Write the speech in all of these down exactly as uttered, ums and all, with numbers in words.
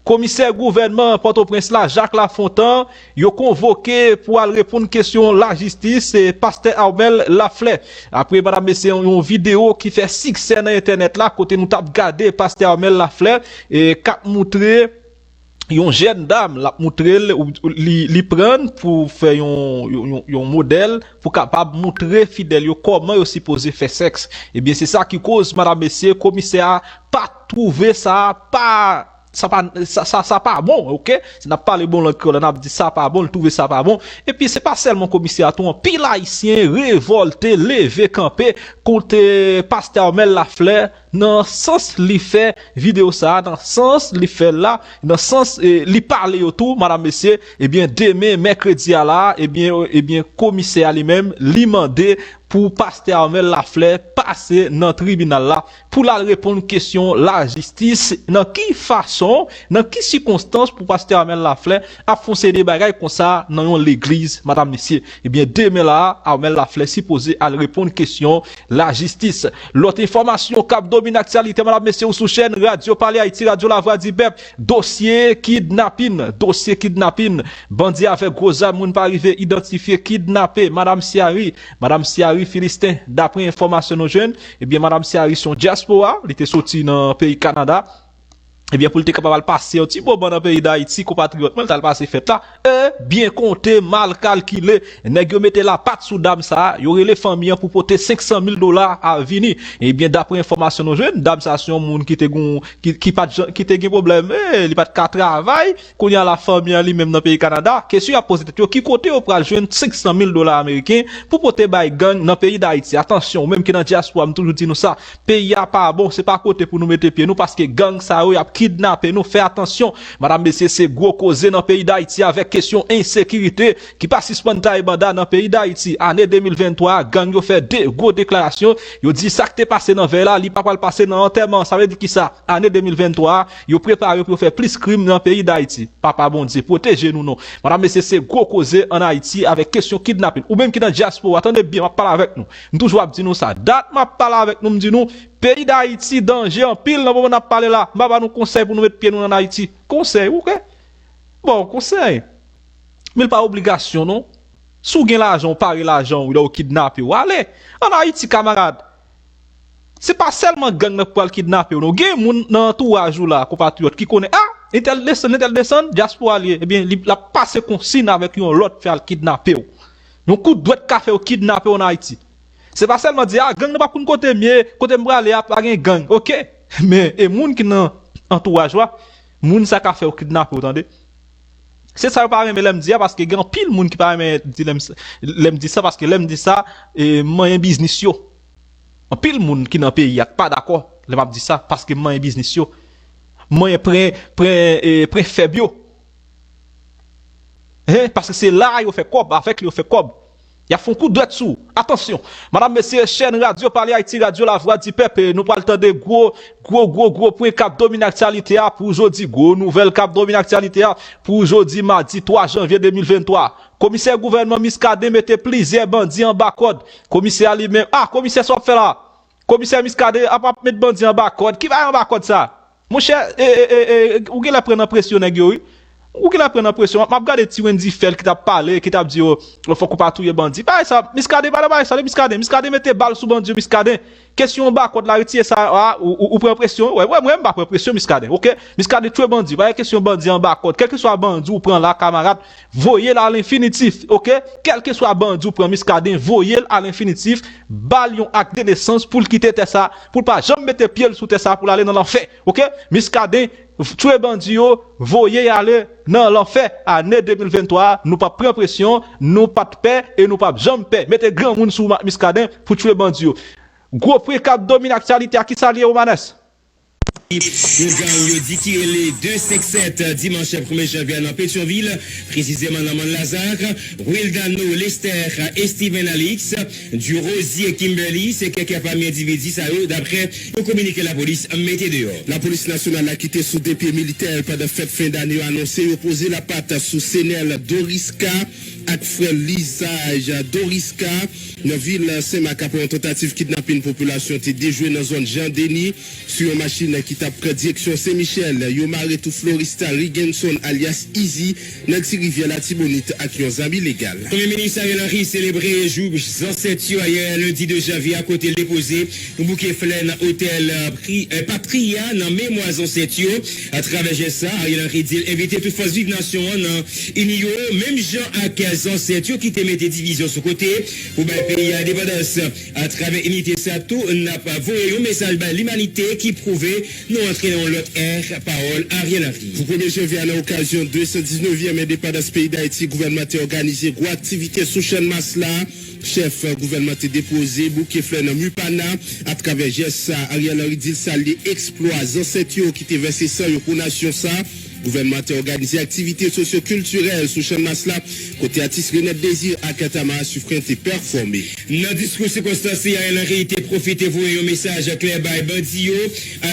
Komisè gouvènman Pòtoprens la, Jacques Lafontant, yo konvoke pou al reponn kesyon lajistis, se pastè Armel Laflè. Apre, madam, mesye, yon, yon videyo ki fè siksè nan entènèt la, kote nou t ap gade pastè Armel Laflè, e, k ap moutre yon jèn dam, l ap moutre l, ou, li, li pran pou fè yon, yon, yon, yon modèl, pou kapab moutre fidèl yo kòman yo sipoze fè sèks. Ebyen, se sa ki koz, madam, mesye, komisè a pa twouve sa, pa sa pa, sa, sa, sa pa bon, oke? Si n ap pale bon lang kreyòl la, n ap di sa pa bon, l twouve sa pa bon. Epi se pa sèlman komisè a tou, anpil Ayisyen revòlte, leve kanpe kont, eh, pastè Armel Laflè, nan sans li fè videyo sa a, nan sans li fè l la, nan sans, eh, li pale yo tou, madam, mesye, ebyen, demen, mèkredi a la, ebyen, ebyen, komisè a li menm, li mande pou pastè Armel Laflè pase nan tribinal la pou l al reponn kesyon lajistis, nan ki fason, nan ki sikonstans pou pastè Armel Laflè ap fè yon seri de bagay konsa nan yon legliz, madam, mesye. Ebyen, demen la a, Armel Laflè sipoze al reponn kesyon lajistis. Lòt enfòmasyon k ap domine aktyalite, madam, mesye, ou sou chèn Radyo Pale Ayiti, Radyo Lavwadipèp, dosye kidnapin, dosye kidnapin, bandi avèk gwo zam, moun pa rive idantifye, kidnape, madam Siari, madam Siari Filisten, daprè enfòmasyon nou jwenn, ebyen, madam Siari se yon dyaspora, li te soti nan peyi Kanada, ebyen, pou l te kapab al pase yon ti moman nan peyi Dayiti, konpatriyòt mwen, l t al pase fèt la, e byen konte, mal kalkile, nèg yo mete lapat sou dam sa a, yo rele fanmi an pou pote senk san mil dola a vini. Ebyen, daprè enfòmasyon nou jwenn, dam sa a se yon moun ki te gon, ki, ki pa t jan, ki te gen pwoblèm, e, li pa t ka travay, kounye a la fanmi an li menm nan peyi Kanada, kesyon y ap poze tèt yo, ki kote yo pral jwenn senk san mil dola ameriken pou pote bay gang nan peyi Dayiti? Atansyon, ou menm ki nan dyaspora, m toujou di nou sa, peyi a pa bon, se pa kote pou nou mete pye nou, paske gang sa yo, y ap kidnape nou, fè atansyon. Madam, mesye, se gwo koze nan peyi Dayiti avèk kesyon ensekirite ki pa sispann taye banda nan peyi Dayiti. Ane de mil venntwa a, gang yo fè de gwo deklarasyon, yo di sa k te pase nan vèy la, li pa pral pase nan antèman. Sa vle di kisa? Ane de mil venntwa a, yo prepare pou yo fè plis krim nan peyi Dayiti. Papa Bondye, pwoteje nou non. Madam, mesye, se gwo koze ann Ayiti avèk kesyon kidnapin. Ou menm ki nan dyaspora, tande byen, m ap pale avèk nou. M toujou ap di nou sa. Dat m ap pale avèk nou, m di nou, peyi Dayiti danje anpil nan moman n ap pale la. M pa ba nou konsèy pou nou met pye nou ann Ayiti. Konsèy, oke? Bon, konsèy. Men l pa obligasyon non. Si w gen lajan, w pare lajan w, lè yo kidnape w, ale. Ann Ayiti, kamarad, se pa sèlman gang nan k pral kidnape w non. Gen moun nan antouraj ou la, konpatriyòt, ki konnen, a, entèl desann, entèl desann, dyaspora li ye. Ebyen, li, l ap pase konsign avèk yon lòt fè al kidnape w. Yon kout dwèt ka fè yo kidnape w ann Ayiti. Se pa sèlman di, a, gang nan p ap konn kote m ye, kote m prale a, pa gen gang, oke? Men, e moun ki nan antouraj ou a, moun sa ka fè yo kidnape w, tande. Se sa yo pa renmen lè m di a, paske gen anpil moun ki pa renmen di lè m, lè m di sa, paske lè m di sa, e, m manyen biznis yo. Anpil moun ki nan peyi a k pa dakò lè m ap di sa, paske m manyen biznis yo. M manyen pren, pren, e, pren fèb yo. Hein, paske se la yo fè kòb, avèk li yo fè kòb. Y ap fè yon kout dwèt sou ou. Atansyon. Madam, mesye, chèn Radyo Pale Ayiti, Radyo Lavwadipèp, e nou pral tande gwo, gwo, gwo, gwo pwen k ap domine aktyalite a pou jodi. Gwo nouvèl k ap domine aktyalite a pou jodi, madi twa janvye de mil venntwa. Komisè gouvènman Muscadin mete plizyè bandi anba kòd. Komisè a li menm, a, komisè, sa w ap fè la? Komisè Muscadin ap, ap met bandi anba kòd. Ki bagay anba kòd sa? Monchè, e, e, e, e, ou genlè pran nan presyon nèg yo, wi. Ou genlè pran nan presyon. M ap gade ti Wendy Phèl ki t ap pale, ki t ap di yo, fòk ou pa touye bandi. Bagay sa, Muscadin, pa nan bagay sa, non, Muscadin. Muscadin mete bal sou bandi yo, Muscadin. Kesyon anba kòd la, retire sa a, ou, ou, ou pran presyon. Wè, wè, mwen, m pa pran presyon, Muscadin, oke? Muscadin tchwe bandi. Pa gen kesyon bandi anba kòd. Kèlkeswa bandi ou pran la, kamarad, voye l a lenfinitif, oke? Kèlkeswa bandi ou pran, Muscadin, voye l a lenfinitif. Ba l yon ak de nesans pou l kite tè sa, pou l pa janm mete pye l sou tè sa, pou l ale nan lanfè, oke? Muscadin, tchwe bandi yo, voye y ale nan lanfè. Ane de mil venntwa a, nou p ap pran presyon, nou pa t pè e nou p ap janm pè. Mete granmoun sou Marc Muscadin pou tchwe bandi yo. Gwo pwen k ap domine aktyalite a, kisa l ye, Romanes? Yon gang yo di ki rele de senk sèt dimanch premye janvye a nan Petyonvil, presizeman nan Mòn Lazak, Wildano Lester e Steven Alix, Durosier Kimberly, se kèk pami endividi sa yo, daprè yon kominike lapolis mete deyò. Lapolis nasyonal la ki te sou de pye militè pandan fèt fen dane yo anonse yo poze lapat sou Senel Doriska, ak frè Lizaj Doriska nan vil Senmak apre yon tantativ kidnapin popilasyon te dejwe nan zòn Jan Deni sou yon machin ki t ap pran direksyon Sen Michèl. Yo mare tou Florista Rigenson alyas Izi nan Ti Rivyè Latibonit ak yon zam ilegal. Premye minis Ariel Henry selebre jou zansèt yo ayè lendi de janvye a kote l depoze yon bouke flè nan otèl, eh, pri, eh, Patria nan memwa zansèt yo. Atravè jès sa, Ariel Henry di l envite tout fòs viv nasyon an nan ini yo, menm jan ak zansèt yo ki te mete divizyon sou kote pou bay peyi a endepandans. Atravè inite sa tou, n ap voye yon mesaj bay limanite ki pwouve nou antre nan yon lòt ère, pawòl Ariel Henry. Pou premye janvye a, nan okazyon de san diznèvyèm endepandans peyi Dayiti, gouvènman te òganize gwo aktivite sou Channmas la. Chèf gouvènman te depoze bouke flè nan Mupana. Atravè jès sa, Ariel Henry di l salye eksplwa zansèt yo ki te vèse san yo pou nasyon sa. Gouvènman an te òganize aktivite sosyo-kiltirèl sou Channmas la, kote atis Renette Désir ak Tamara Suffren te pèfòme. Nan diskou sikonstansye a, Ariel Henry te pwofite voye yon mesaj klè bay bandi yo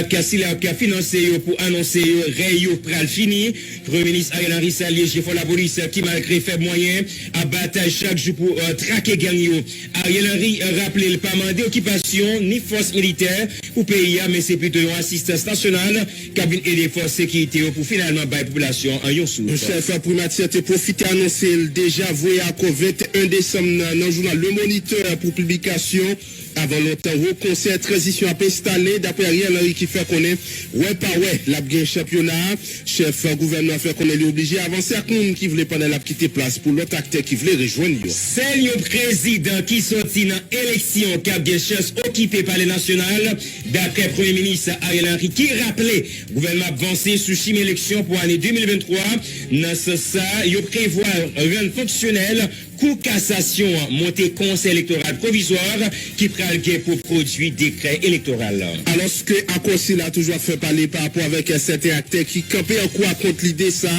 ak sila k ap finanse yo pou anonse yo rèy yo pral fini. Premye minis Ariel Henry salye jefò lapolis ki, malgre fèb mwayen, ap batay chak jou pou, eh, trake gang yo. Ariel Henry, eh, raple l pa mande okipasyon ni fòs militè pou peyi a, men se pito yon asistans nasyonal k ap vin ede fòs sekirite yo pou finalman bay popilasyon an yon souf. Chèf primati a te pwofite anonse l deja voye akò venteyen desanm nan, nan jounal Le Moniteur pou piblikasyon. Avan lontan, wo konsèy tranzisyon ap enstale, dapre Ariel Henry ki fè konnen, wè pa wè, l ap gen chanpyona a. Chèf gouvènman an fè konnen li oblije avanse ak moun ki vle pandan l ap kite plas pou lòt aktè ki vle rejwenn yo. Sèl yon prezidan ki sòti nan eleksyon k ap gen chans okipe Palè Nasyonal, dapre Premye Minis Ariel Henry, ki raple gouvènman ap vanse sou chimen eleksyon pou ane de mil venntwa. Nan sans sa, yo prevwa rann fonksyonèl Kou Kasasyon an, monte Konsèy Elektoral Pwovizwa ki pral gen pou pwodui dekrè elektoral la. Alòske akò sila toujou ap fè pale pa rapò avèk sèten aktè ki kanpe an kwa kont lide sa,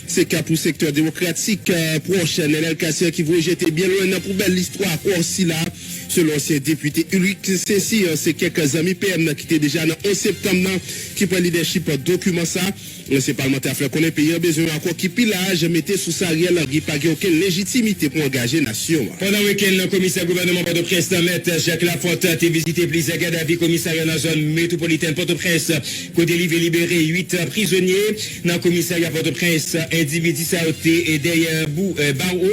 se ka pou sektè demokratik, eh, pwòch Nenel Cassier ki voye jete byen lwen nan poubèl listwa akò sila. Selon ansyen depite Ulrick Saint-Cyr, se kèk zanmi P M nan ki te deja nan onz septanm nan ki pran lidèchip dokiman sa. Ansyen palmantè a fè konnen peyi an bezwen yon akò ki pi laj, mete sou sa Ariel Henry pa gen okenn lejitimite pou angaje nasyon an. Pandan wikenn nan, komisè gouvènman Pòtoprens lan, Mèt Jacques Laforte, te vizite plizyè gadavi komisarya nan zòn metwopolitèn Pòtoprens, kote li vin libere uit prizonye nan komisarya Pòtoprens. Endividi sa yo te dèyè bou, eh, bawo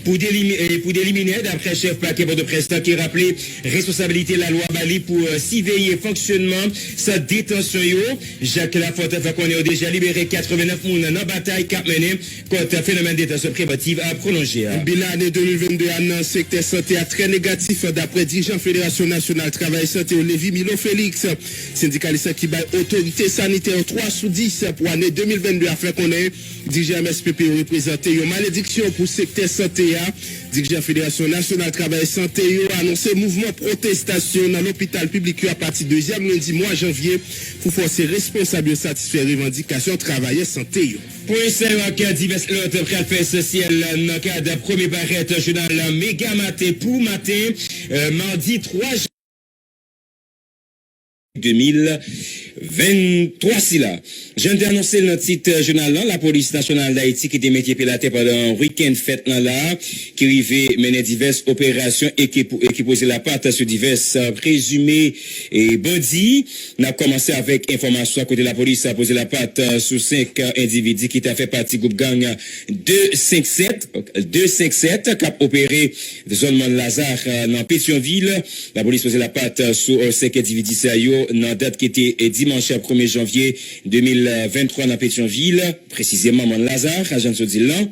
pou delimi-, eh, pou deliminè, daprè chèf pakè Pòtoprens lan, ki raple responsabilite lalwa ba li pou, eh, siveye fonksyònman sant detansyon yo. Jacques Laforte fè konnen yo deja libere katrevennnèf moun nan batay k ap mennen kont fenomèn detansyon prevantiv pwolonje a. Bilan ane de mil vennde a nan sektè sante a trè negatif, daprè dirijan Federasyon Nasyonal Travayè Sante yo, Lévy Milo Félix. Sendikalis la ki bay otorite sanitè yo twa sou dis pou ane de mil vennde a fè konnen dirijan M S P P yo reprezante yon malediksyon pou sektè sante a. Dirijan Federasyon Nasyonal Travayè Sante yo anonse mouvman pwotestasyon nan lopital piblik yo apati dezyèm lendi mwa janvye pou fòse responsab yo satisfè revandikasyon travayè sante yo. Pwen sa yo ak divès lòt pral fè esansyèl nan kad premye parèt jounal Mega Maten pou maten, eh, madi twa jan de mil venntwa sila. Jan n te anonse l nan tit jounal lan, Lapolis Nasyonal Dayiti ki te mete pye l atè pandan wikenn fèt lan la, ki rive mennen divès operasyon e ki pou, e ki poze lapat sou divès, eh, prezime, eh, bandi. N ap kòmanse avèk enfòmasyon kote lapolis a poze lapat, eh, sou senk endividi ki ta fè pati gwoup gang de senk sèt, de senk sèt k ap opere zòn Mòn Laza, eh, nan Petyonvil. Lapolis poze lapat, eh, sou, eh, senk endividi sa yo nan dat ki te, eh, dimanch premye janvye de mil venntwa nan Petyonvil, presizeman Mòn Laza, jan n sot di l lan.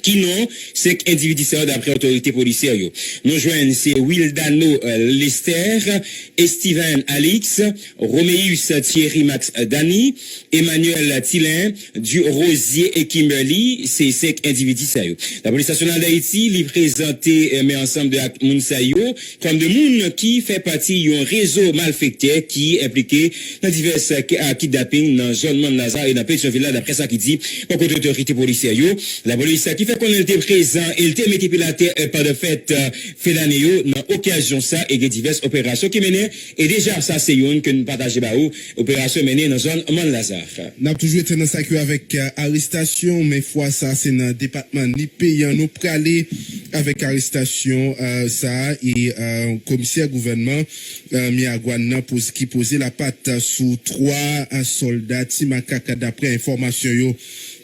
Ki non senk endividi sa yo, daprè otorite polisyè yo? Nou jwenn se Wildano, eh, Lester, Estivan Alix, Roméus Thierry Max Dany, Emmanuel Tilen, Du Rosier e Kimberly, se senk endividi sa yo. Lapolis Nasyonal Dayiti, li prezante, eh, men ansanm de ak moun sa yo kòm de moun ki fè pati yon rezo malfektè ki enplike nan divès, eh, kidnaping nan zòn Mòn Laza e nan Petyonvil la, daprè sa ki di bò kote otorite polisyè yo. Lapolis ki fè konnen l te prezan e l te mete pye l atè, eh, pandan fèt, eh, fen dane yo. Nan okazyon sa, e gen divès operasyon ki mennen, e deja sa se youn ke n pataje ba ou, operasyon mennen nan zòn Mòn Laza. N ap toujou rete nan sa ki avèk, eh, arestasyon, men fwa sa se nan depatman Nip peyi an nou prale avèk arestasyon, eh, sa a, e, eh, komisè gouvènman, eh, Miragwàn nan poz-, ki poze lapat sou twa, eh, sòlda Ti Makak, daprè enfòmasyon yo.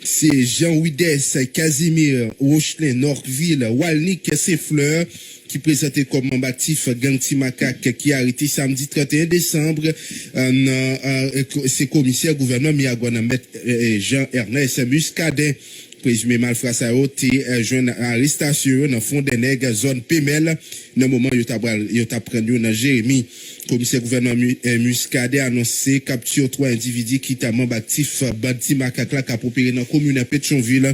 Se Jean Wides Casimir, Rochlen Norvil, Walnick Saint-Fleur, ki prezante kòm manm aktif gang Ti Makak ki arete samdi trannteyen desanm, eh, nan, eh, se komisè gouvènman Miragwàn nan, mèt, eh, Jean Ernest Muscadin. Prezime malfra sa yo te, eh, jwenn arestasyon yo nan Fondènèg, zòn Pemèl, nan moman yo t ap pral, yo t ap pran yo nan Jeremi. Komisè gouvènman Mi-, eh, Muscadin anonse kapti twa endividi ki ta manm aktif bandi Makak la k ap opere nan komin Petyonvil,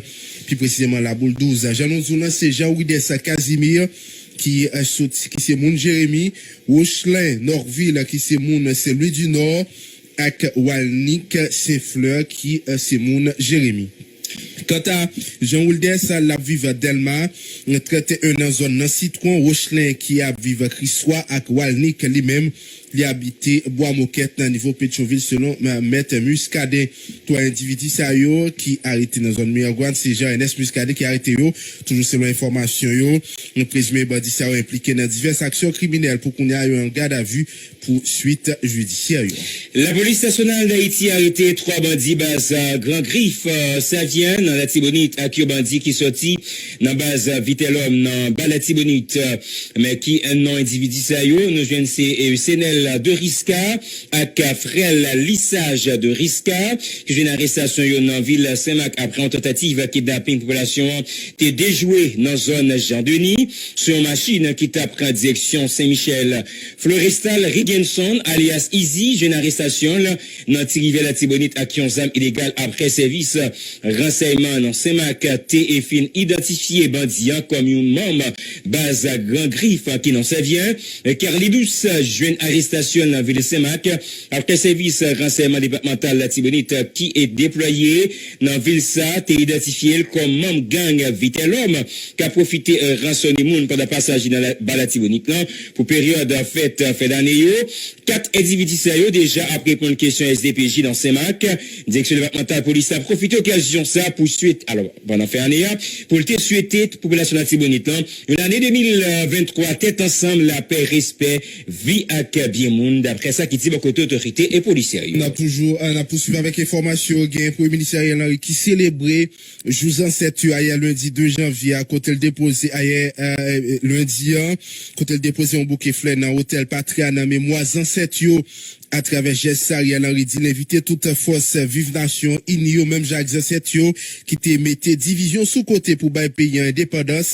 pi presizeman Laboul douz. Jan nou di w lan, se Jean Wides Casimir ki, eh, soti, ki se moun Jeremi, Rochlen Norvil ki se moun Sen Lwi di Nò, ak Walnick Saint-Fleur ki, eh, se moun Jeremi. Kanta Jean Wildes, l ap viv Dèlma trannteyen nan zòn nan Sitwon, Rochlen ki ap viv Kriswa ak Walnick li menm, li abite Bwa Mokèt nan nivo Petyonvil, selon, eh, mèt Muscadin. Twa endividi sa yo ki arete nan zòn Miragwàn, se Jean Ernest Muscadin ki arete yo. Toujou selon enfòmasyon yo, prezime bandi sa yo enplike nan divès aksyon kriminèl. Pou kounye a, yo an gadavi pou swit jidisyè yo. Lapolis Nasyonal Dayiti arete twa bandi baz, eh, Gran Grif, eh, Savyen nan Latibonit ak yon bandi ki sòti nan baz, eh, Vitelòm nan Ba Latibonit, eh, men ki non endividi sa yo, nou jwenn se, eh, Senel Deriska ak frè l Lisaj Deriska, ki jwenn arestasyon yo nan vil Senmak apre yon tantativ kidnaping popilasyon an te dejwe nan zòn Jan Deni sou yon machin ki t ap pran direksyon Sen Michèl. Florestal Rigenson, alyas Izi, jwenn arestasyon l nan Ti Rivyè Latibonit ak yon zam ilegal apre sèvis ransèyman nan Senmak te fin idantifye bandi an kòm yon manm baz Gran Grif ki nan Savyen. Carlidous jwenn arestasyon l nan vil Senmak apre sèvis ransèyman depatmantal Latibonit ki deplwaye nan vil sa te idantifye l kòm manm gang Vitelòm k ap pwofite, eh, ransone moun pandan pasaj li nan la, Ba Latibonit lan pou peryòd fèt, eh, fen dane yo. Kat endividi sa yo deja ap reponn kesyon S D P J nan Senmak. Direksyon depatmantal polis la pwofite okazyon sa pou swete, alò, pandan fen ane a, pou l te swete popilasyon Latibonit lan yon ane de mil venntwa tèt ansanm, lapè, respè, vi ak byen moun, daprè sa ki di bò kote otorite e polisyè yo. N ap toujou, eh, n ap pouswiv avèk enfòmasyon. Gen Premye Minis Ariel Henry ki selebre Jou Zansèt yo ayè lendi de janvye a, kote l depoze ayè, eh, lendi an, kote l depoze yon bouke flè nan otèl Patria nan memwa zansèt yo. Atravè jès sa, Ariel Henry di l envite tout fòs viv nasyon ini yo menm jan ak zansèt yo ki te mete divizyon sou kote pou bay peyi an endepandans.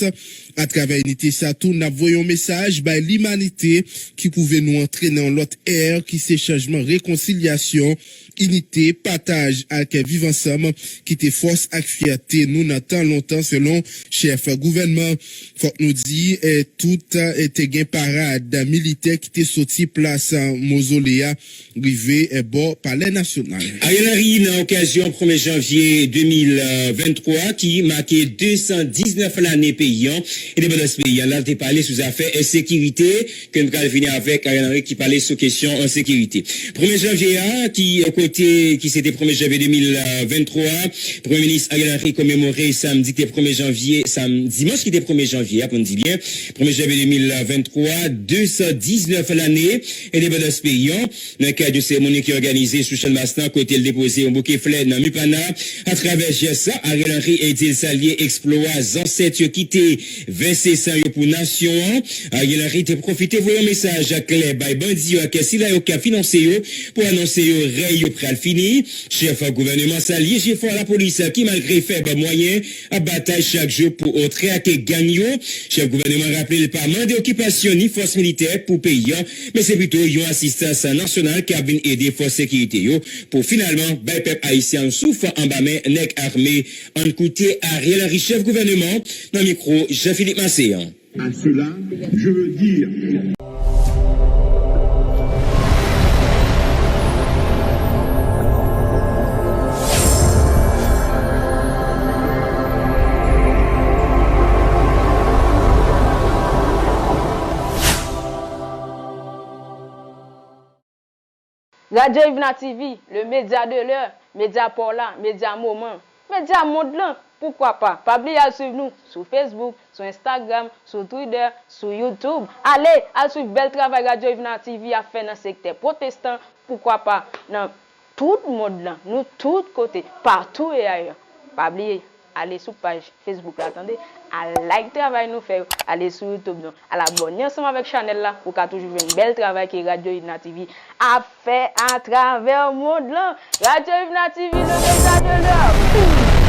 Atravè inite sa tou, n ap voye yon mesaj bay limanite ki pwouve nou antre nan yon lòt ère ki se chanjman, rekonsilyasyon, inite, pataj ak viv ansanm ki te fòs ak fyète nou nan tan lontan, selon chèf gouvènman. Fòk nou di, eh, tout, eh, te gen parad militè ki te soti plas, eh, Mozole a rive, eh, bò Palè Nasyonal. Ariel Henry, nan okazyon premye janvye de mil venntwa, ki make de san diznèf lane peyi an, endepandans peyi an, la te pale sou zafè ensekirite, ke n pral vini avèk Ariel Henry ki pale sou kesyon ensekirite. Premye janvye a, ki, eh, kote, ki se te premye janvye de mil venntwa, Premye Minis Ariel Henry komemore samdi ki te premye janvye, sam-, dimanch ki te premye janvye a, pou n di byen, premye janvye de mil venntwa, de san diznèf lane endepandans peyi an. Nan kad yon seremoni ki òganize sou Channmas lan, kote l depoze yon bouke flè nan Mupana. Atravè jès sa, Ariel Henry di l salye eksplwa zansèt yo ki te vèse san yo pou nasyon an. Ariel Henry te pwofite voye yon mesaj klè bay bandi yo ak sila yo k ap finanse yo pou anonse yo rèy yo pral fini. Chèf gouvènman salye jefò lapolis ki, malgre fèb mwayen, ap batay chak jou pou trake gang yo. Chèf gouvènman raple l pa mande okipasyon ni fòs militè pou peyi an, men se pito yon asistans nasyonal k ap vin ede fòs sekirite yo pou finalman bay pèp ayisyen an souf anba men nèg ame. Ann koute Ariel Henry, chèf gouvènman, nan mikwo Jean Philippe Massé an. À cela, je veux dire Radyo Ivna T V, le média de l'heure, média pa w la, média moman, média mond lan, poukwa pa? Pa bliye al swiv nou sou Facebook, sou Instagram, sou Twitter, sou YouTube. Ale, al swiv bèl travay Radyo Ivna T V ap fè nan sektè pwotestan, poukwa pa nan tout mond lan, nou tout kote, partout et ailleurs. Pa bliye, ale sou paj Facebook la, tande, al like travay nou fè yo, ale sou YouTube nou, al abòne ansanm avèk chanèl la pou w ka toujou jwenn bèl travay ke Radyo Ivna T V ap fè atravè mond lan. Radyo Ivna T V, le média de l'heure.